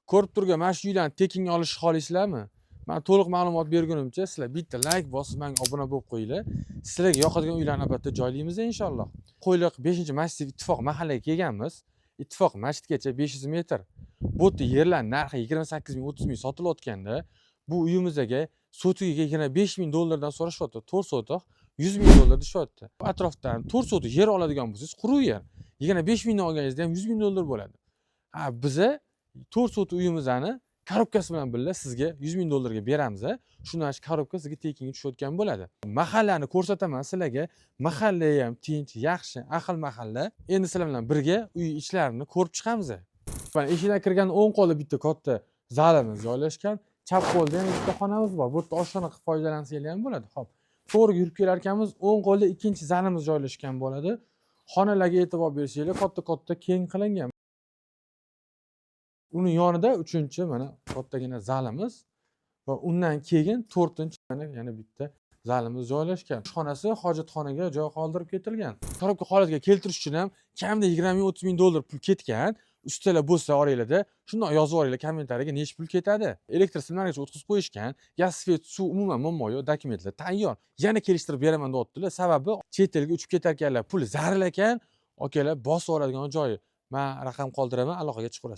Ko'rib turgan mana shu uylarni tekinga olishni xohlaysizlarmi? Man to'liq ma'lumot bergunimcha sizlar bitta layk bosib, menga obuna bo'lib qo'yinglar. Sizlarga yoqadigan uylarni albatta joylaymiz, inshaalloh. Qo'yliq 5 massiv Ittifoq mahallaga kelganmiz. Ittifoq masjidgacha 500 metr. Bu yerda yerlar narxi 28 ming, 30 ming sotilayotganda, bu uyimizga sotigiga 25 ming dollardan so'rashyapti. 4 sotix 100 ming dollar deyishyapti. Atrofdan 4 sotix yer oladigan bo'lsangiz, quruq yer 25 mingdan olganingizda ham 100 ming dollar bo'ladi. Ha, biza 4 sotix uyimizni korobkasi bilan birga sizga 100 ming dollarga beramiz. Shundan shu korobka sizga tekinga tushayotgan bo'ladi. Mahallani ko'rsataman sizlarga. Mahalla ham tinch, yaxshi, ahil mahalla. Endi sizlar bilan birga uy ichlarini ko'rib chiqamiz. Mana, eshikdan kirganda o'ng qo'lda bitta katta zalimiz joylashgan. Chap qo'lda yana bitta xonamiz bor. Bu yerda oshxona qilib foydalansanglar ham bo'ladi. Xo'p, to'g'riga yurib kelar ekanmiz, o'ng qo'lda ikkinchi zalimiz joylashgan bo'ladi. Xonalarga e'tibor bersanglar, katta katta, keng qilingan. Uni yonida uchinchi, mana, kattagina zalimiz va undan keyin to'rtinchi, mana, yana bitta zalimiz joylashgan. Xonasi hojatxonaga joy qoldirib ketilgan. Korobka holatiga keltirish uchun ham kamida 20 ming, 30 ming dollar pul ketgan. Ustalar bo'lsa oranglarda, shundoq yozib yuboringlar kommentariyaga, nechi pul ketadi. Elektr simlargacha o'tkazib qo'yishgan. Gaz, свет, suv, umuman muammo yo'q, dokumentlar tayyor. Yana kelishtirib beraman deyaptilar. Sababi chet elga uchib ketarkanlar, pul zaril ekan, akalar, bosib yuboradigan joyi. Man raqam qoldiraman, aloqaga chiqaverasiz.